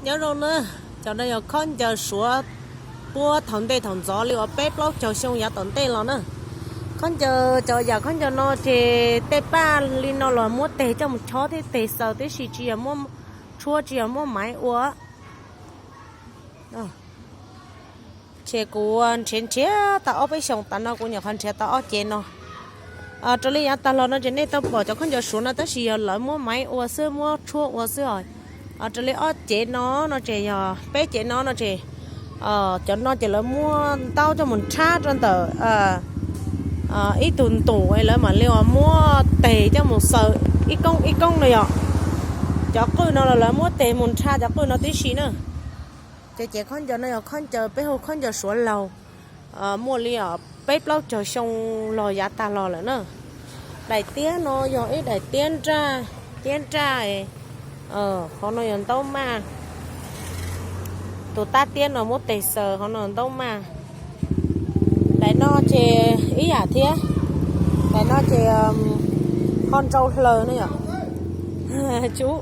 Nyob zoo na, cov no yog khaub ncaws Suav puag thaum ntej thaum ntxov li uas peb plaub caug xyoo yav tom ntej los na. Khaub ncaws, cov yam khaub ncaws no ces tej paj li no los muab teg coj mus chob thiab teg xaws tib si, tsis yog muab tshuab, tsis yog muab maiv ua. Ces kuv nrhiav nrhiav tau ob peb xyoos tas no kuv nyuam qhuav nrhiav tau ob cev no. Raws li yav tag los no ces nej tau pom cov khaub ncaws Suav no tab sis yog lawv muab maiv ua xwb, muab tshuab ua xwb os. Raws li ob cev no no ces yog peb cev no no ces cov no ces lawv muab ntaub coj mus nrhab rau ntawm ib tug ntum es lawv mam li uas muab teg coj mus xaws ib koob ib koob no yom. Cov qwj no los lawv muab teg mus nrhab cov qwj no tib si na. Ces cev khaub ncaws no yog khaub ncaws peb hu khaub ncaws Suav laug, muaj li peb plaub caug xyoo los yav tag los lawm na. Daim tiab no yog ib daim tiab nraj, tiab nraj, qhov no yog ntaub maj. Tus tab tiab no muab teg xaws, qhov no ntaub maj. Daim no ces ib yam thiab, daim no ces ho nrau hlaws na yom. Tsub,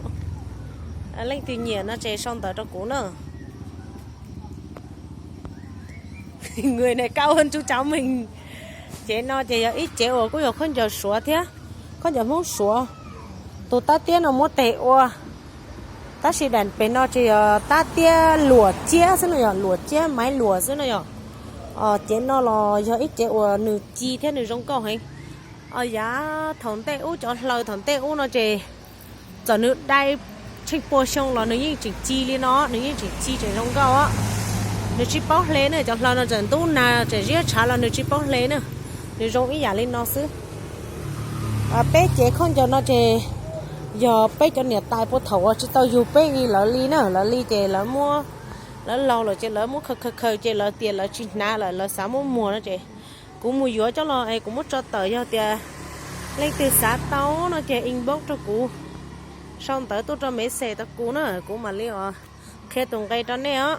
leej twg nyiam no ces sau ntawv rau kuv na. Người này cao hơn chú cháu mình. Cev no ces yog ib cev uas kuj yog khaub ncaws Suav thiab, khaub ncaws Hmoob Suav. Tus tab tiab no muab teg ua, tab sis daim pem no ces yog tab tiab luam ciab xwb no yom, luam ciab maiv luam xwb no yom. Cev no los yog ib cev uas nws ci thiab nws zoo nkauj heev. Yav thaum ntej ub, cov hlaws thaum ntej ub no ces txawm nws dai tsheej pua xyoo los nws yeej tseem ci li no, nws yeej tseem ci tseem zoo nkauj. Nws tsis paub hle ne, cov hlaws no tseem ntub nag tseem ziab tshav los nws tsis paub hle na. Nws zoo ib yam li no xwb. Peb cev khaub ncaws no ces yog peb cov niam tais puag thaum uas tsis tau yug peb li lawv li na, lawv li ces lawv muab, lawv laug lawm ces lawv muab khaws khaws khaws ces lawv tias lawv tsis hnav lawm, lawv xav muab muag no ces kuv mus yuav coj los es kuv muab tso tawm. Yog tias leej twg xav tau no ces inbox rau kuv, sau ntawv tuaj rau message rau kuv na, kuv mam li qhia tus nqe rau nej os.